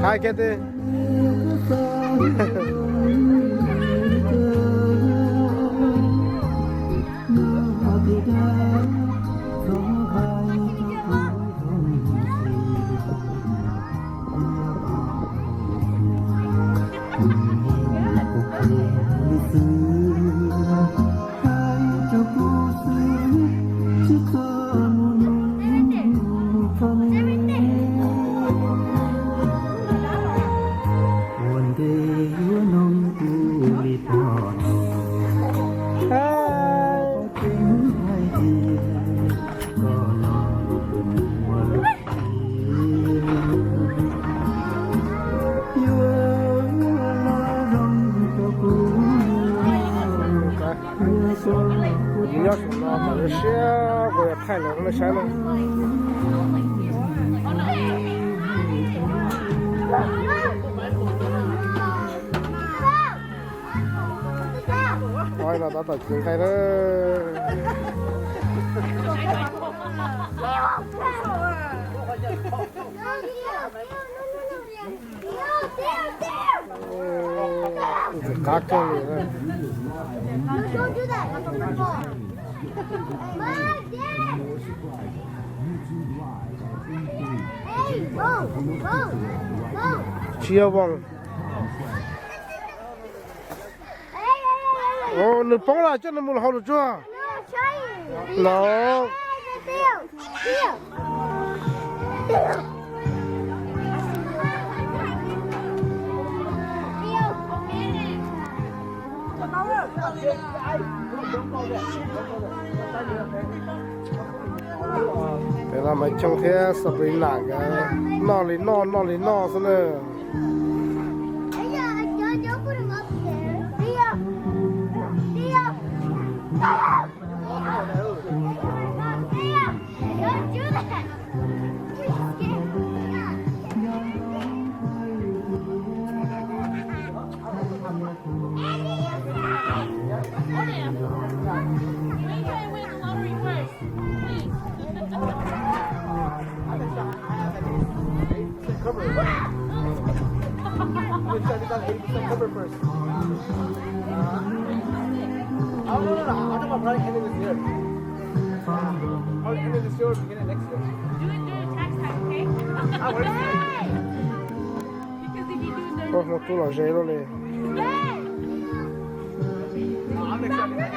Hai ke te. Nyob saum no mas lawv siab ua thaij los nej saib na. Ua no tab tom ceev nqaij na. Ntxim qab kawg li. Tsis yog voos. Nws poob lawm, coj nws mus hauv lub tsuag no. Peb los Maiv Choo thiab Sabrina nkawd noj li noj, noj li noj xwb na. Cover. Make sure this has eighty percent cover first. Uh, oh, no, no, no. I'm talking about probably end of this year. Uh, probably end of this year or beginning of next year. Do it during tax time, okay? Ah, what is it? Because if you do it during tax time, hnub no twb los ze lawm li. No, I'm excited.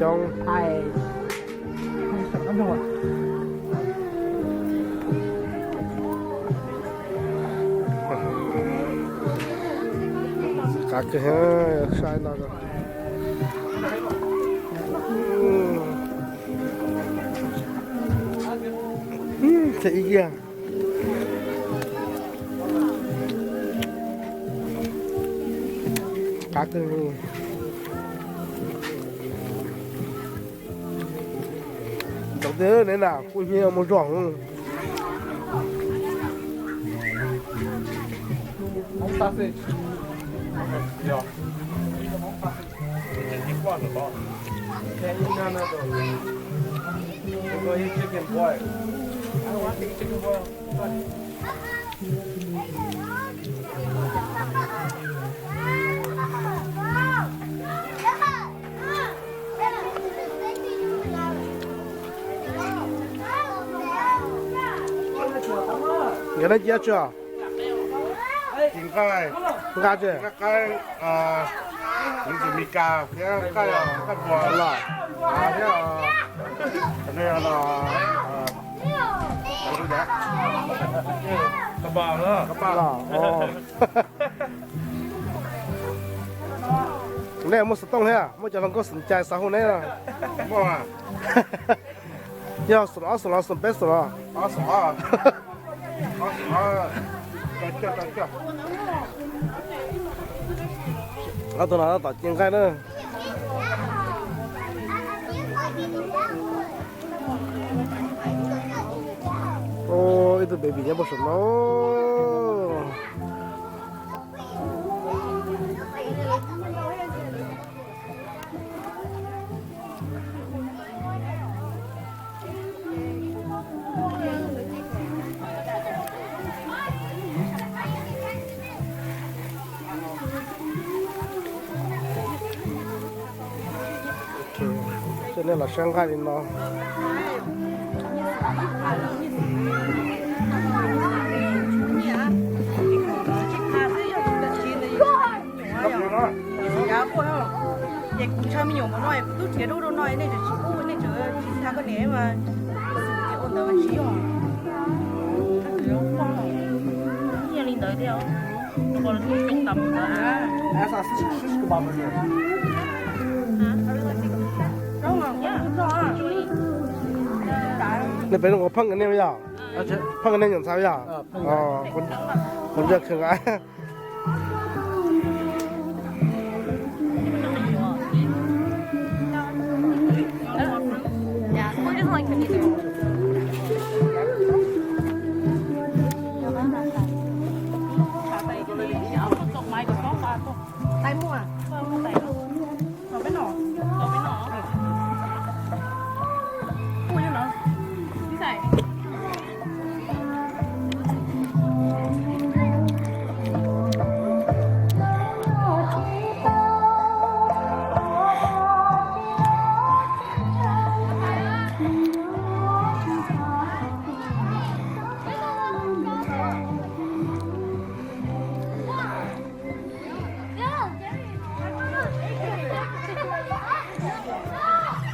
Xyoob. Qab kawg, saib no. Txi ib yam. Qab kawg. Neb na kuj hnyiab mus zog. Nkawd noj cia tsi? Nqa tsi? Nqaij Meskas thiab nqaij npua los thiab los. Nej muaj xov tooj thiab, muaj cov hluas nkauj xom cai xav hu neb. Yog xom ob xom los xom peb xom los? Ob tug no tom cia nqaij na. Ib tug baby nyob puag saum no. Coj nej los saib nqaij li no. Ces kuv ntshaw me nyuam mus no es kuv twb nrhiav dua rau no nej tseem tsis pub, nej tseem tsis txhab koj niam mas ua ntawd mas tsis yog. Yog li ntawd thiab, rau qhov lawv twb coob tas mus ntawd. Nej peb zoo nkaus pheej nkawd nej yog? Pheej nkawd nej nyuam ntxhais yog? Qhov ntsia kheej.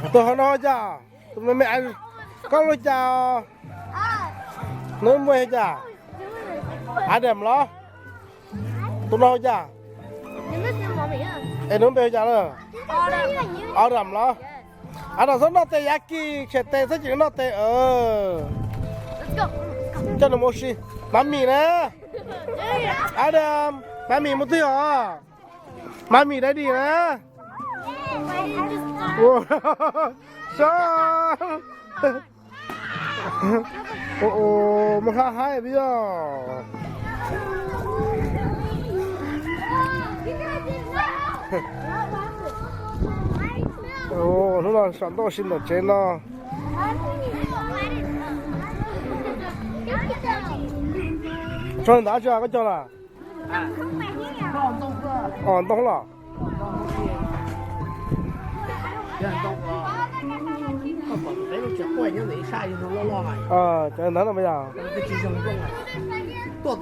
Tus hauv no hu cas? Tus me me, koj lub cas? Nws npe hu cas? Adam los? Tus no hu cas? Es nws npe hu cas na? Adam los? Adam txhob noj tes yav kis, tshem tes txhob cim noj tes. Coj nws mus ua si. Mami na. Adam, mami mus twg os? Mami daddy na. Saib, muaj hab haib peb yog. Hnub no saum ntuj si ntawm tsev no. Tso ntawd tso koj cog lawm. Os, ntoo los? Cov ntawd no yog? Cog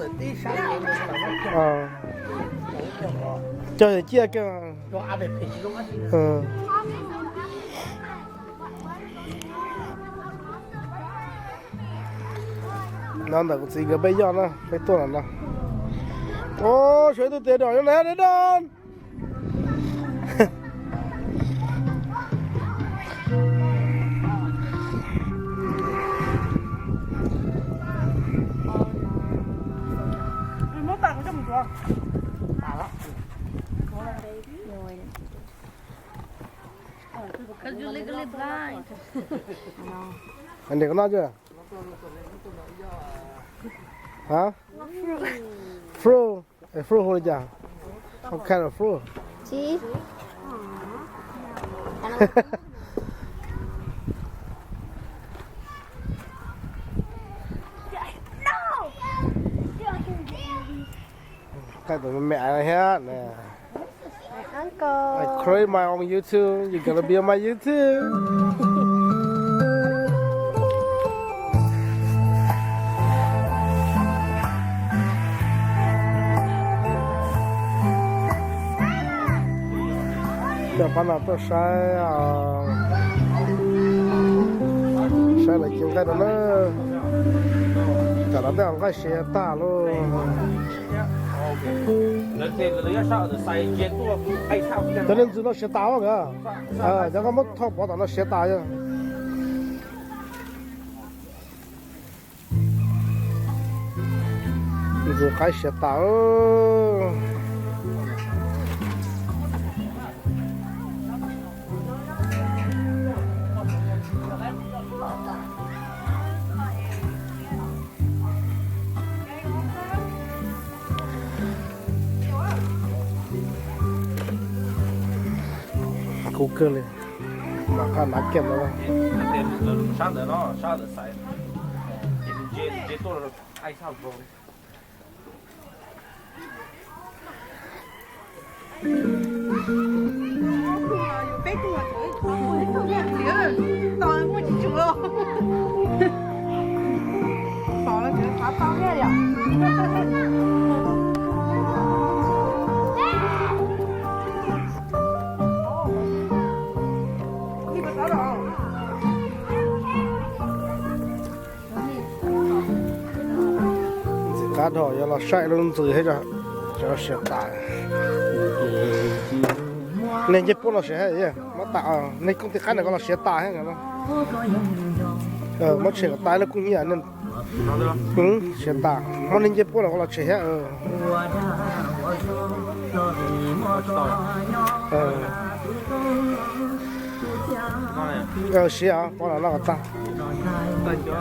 ciaj kiag. No ntawm kuv txiv nkawd peb yoj na, peb tuaj los no. Os, sawv ib tug tes dom nyob na, dab dab. Because you're legally blind. I know. Nws ko noj cuj? Hab? Fruit. Fruit hu li cas? What kind of fruit? Khai tus me me thiab. I create my own YouTube, you gonna be on my YouTube. Coj pab no tuaj saib, saib lawv ci nqaij rau na. Tam no tej zaum nqaij siav tag lauj. Cov niag ntxwv no siav tas nkawd. Cov koj muab thauj pov tom no siav tas yog. Ntxwv qaib siav tas. Kub kawg li. Mas qab nav kiag no. Sab ntawd no, sab ntawd xaiv. Ces ntse tuaj. Ntxim qab dhau, yuav los saib lub ntxwv thiab. Siav tas. Niag ncej puab los siav thiab, muab tas, niag kooj tis qaib ntawd ko los siav tas thiab. Muab tshem kom tas lub kub hnyiab. Siav tas, muab niag ncej puab los ko los tshem thiab. Siav pov los no kom tag. Noj lub ntxwv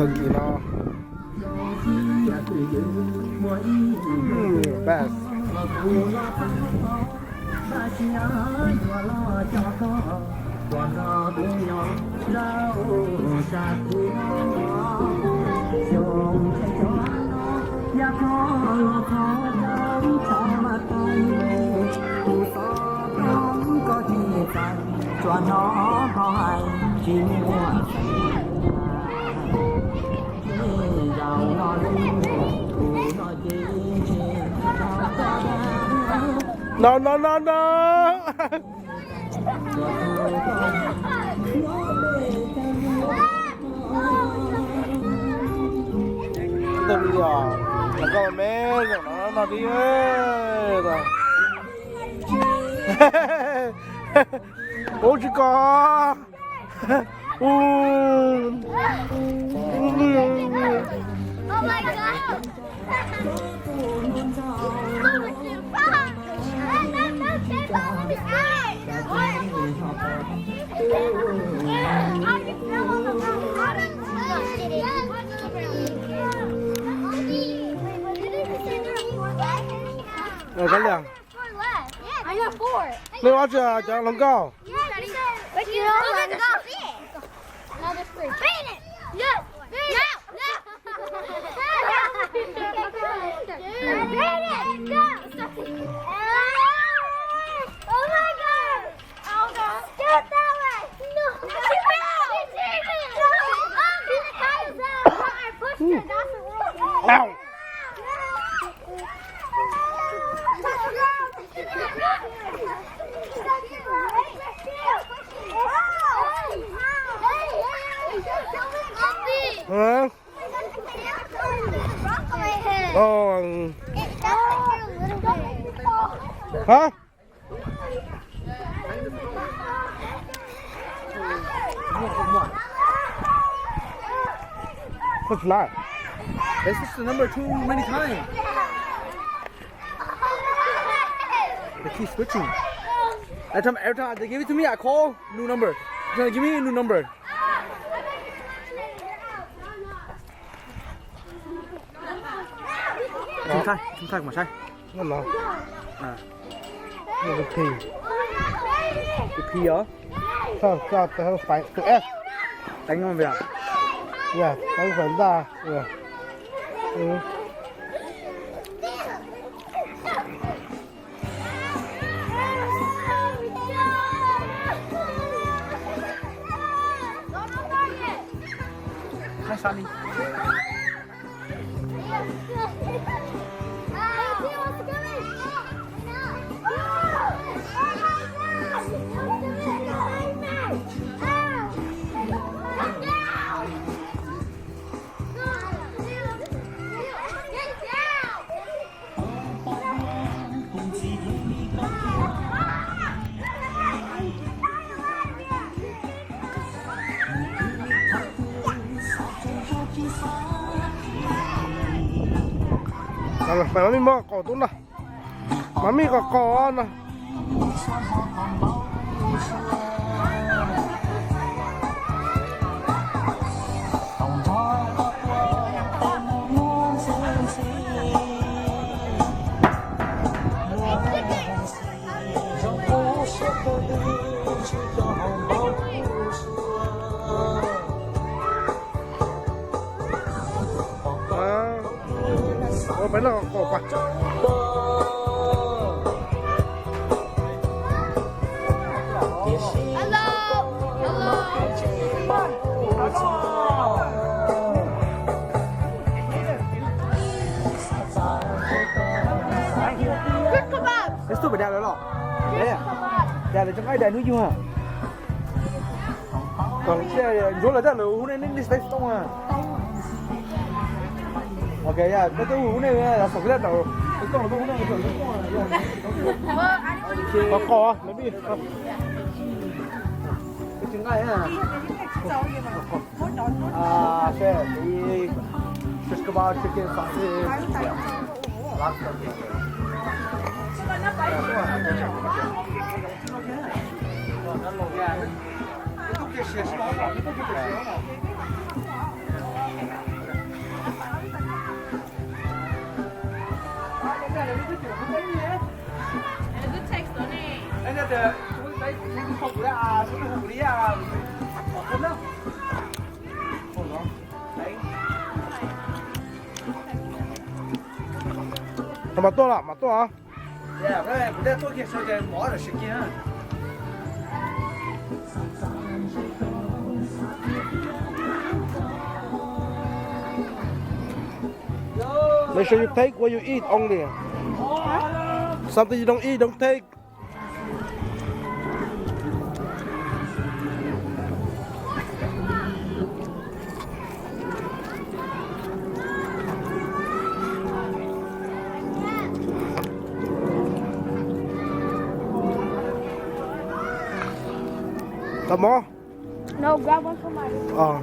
tag kis no. No, no, no, no. Tus me nyuam, koj me zaum no no di. Ub, tsis kos. Kab lias. Nej ob tsi cov hluas nkauj. Hab? What's that? They switched the number too many times. They keep switching. Every time, every time they give it to me, I call new number. They give me a new number. Trong thai, trong thai mà sai. Nó nó. À. Nó cái phi. Cái phi hả? Sao sao tao không phải tụi F. Đánh không vậy? Dạ, không phải ra. Dạ. Ừ. Hai sao đi. Mami muab qos tub no. Mami qos qos no. Ua peb los qos pas. Ib tug pem daim lawv los? Daim lawv tseem qaib daim hnub yug. Kom ntsuab lawv tag lawv hu nej nej teb too a. Ok, koj twb hu nej, xav koj tau, koj hu nej. Qos qos, maybe. Tsis nqaij na. Ah, shit, we just about chicken sausage. Mas tuaj los, mas tuaj. Make sure you take what you eat only. Something you don't eat, don't take. Tau mov. No, grab one for my. Ờ.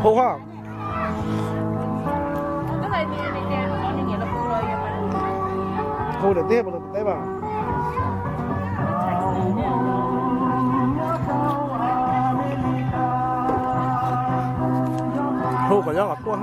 Hu ha. Hu niam tij puas teb mas. Hu kom nyob kom tuaj.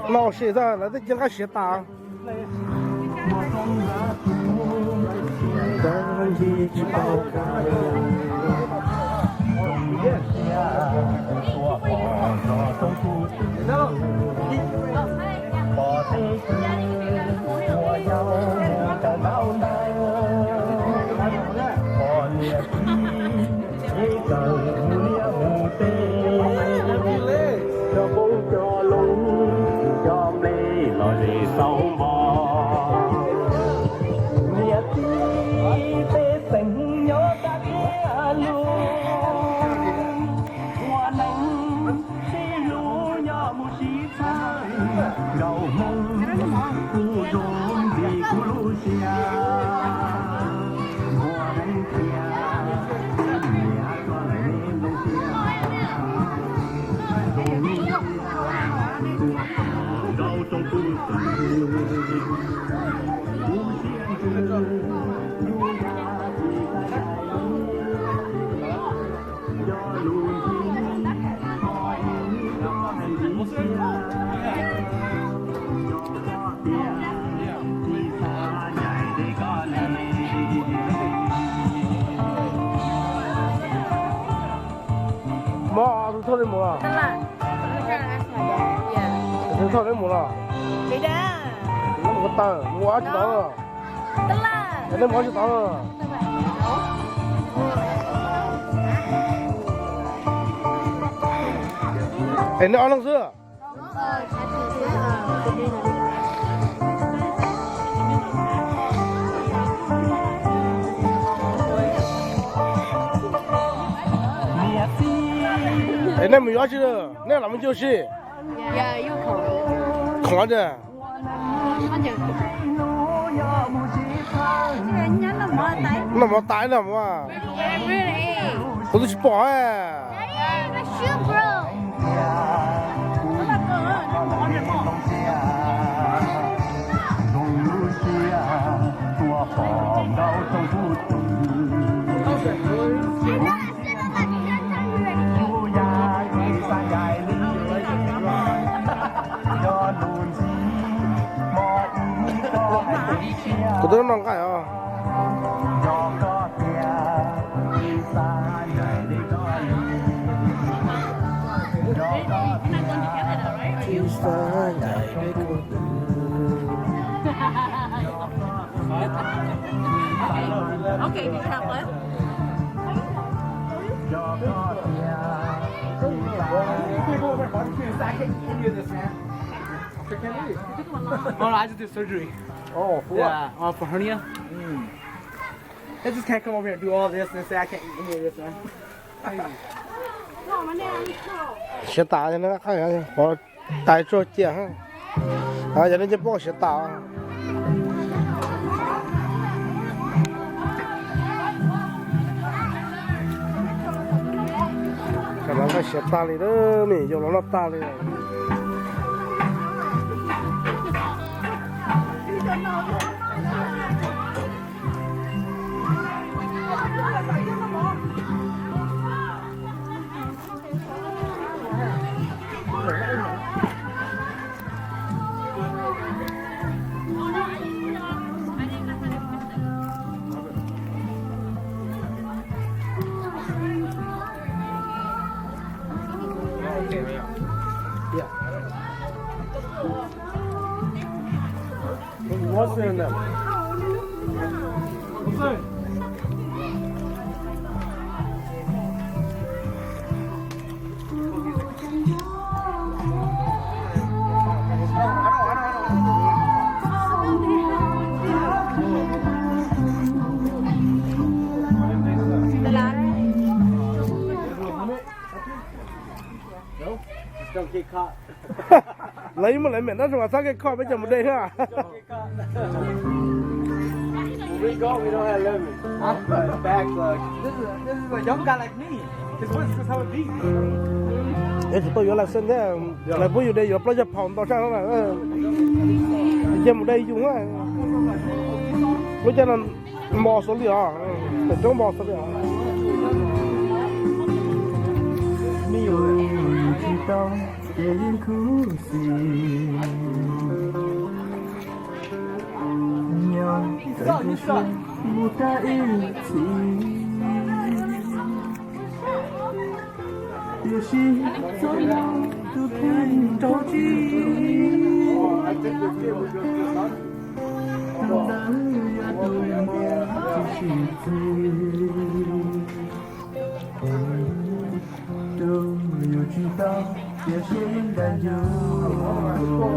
No shit, lawv twb cia nqaij siav tas. Cov nplej los ze xauv npo, niam tij peb xeem nyob tag tiag lug, ua neej sib hlub nyob mus sib txhawb, nkaus hmoo kuj zoo ntxim kuv lub siab, ua neej tiag, niam tij lawv zoo siab, zoo nkaus rau kuv tus kuv siab ntsws, yus yam tsis tas cai. Mov tus thauj li mus los? Tus thauj li mus los? Mus ko taw mus ua tsis tau. Nej mus tsis tau. Es nej ob leeg xwb. Es nej mus yuav tsi, nej los mus yuav tsi? Khoom tiag. Noj mov tas noj mov. Kuv twb tsis pom. Kuv twb noj nqaij os. Oh, no, I just did surgery. Oh, for what? Yeah, uh, for hernia. Mm. I just can't come over here and do all this and say I can't eat any of this, man. Siav tas no, qhov tais tsuag ciaj. Yog nej nce pob siav tas. Koj los noj siav tag li, me nyuam yaus los noj tag li. Lawv yeej muaj lawv mem no, txhob kev kho peb cov mus de na. Tsis tau yuav license thiab, lawv pub yus de yuav plaub caug phaum ntau tshaj no. Cia mus de yus na. Lub caij no npo xov li os, pem roob npo xov li os. Tsis tau ces yeej khuv xim. Nyob mus tag ib txhis, tiam sis txoj moo tus kheej rau tsis, tus ntawd yog tus moo tsis sib txig. Tus yus tsis tau, tiam sis yeej nco yus.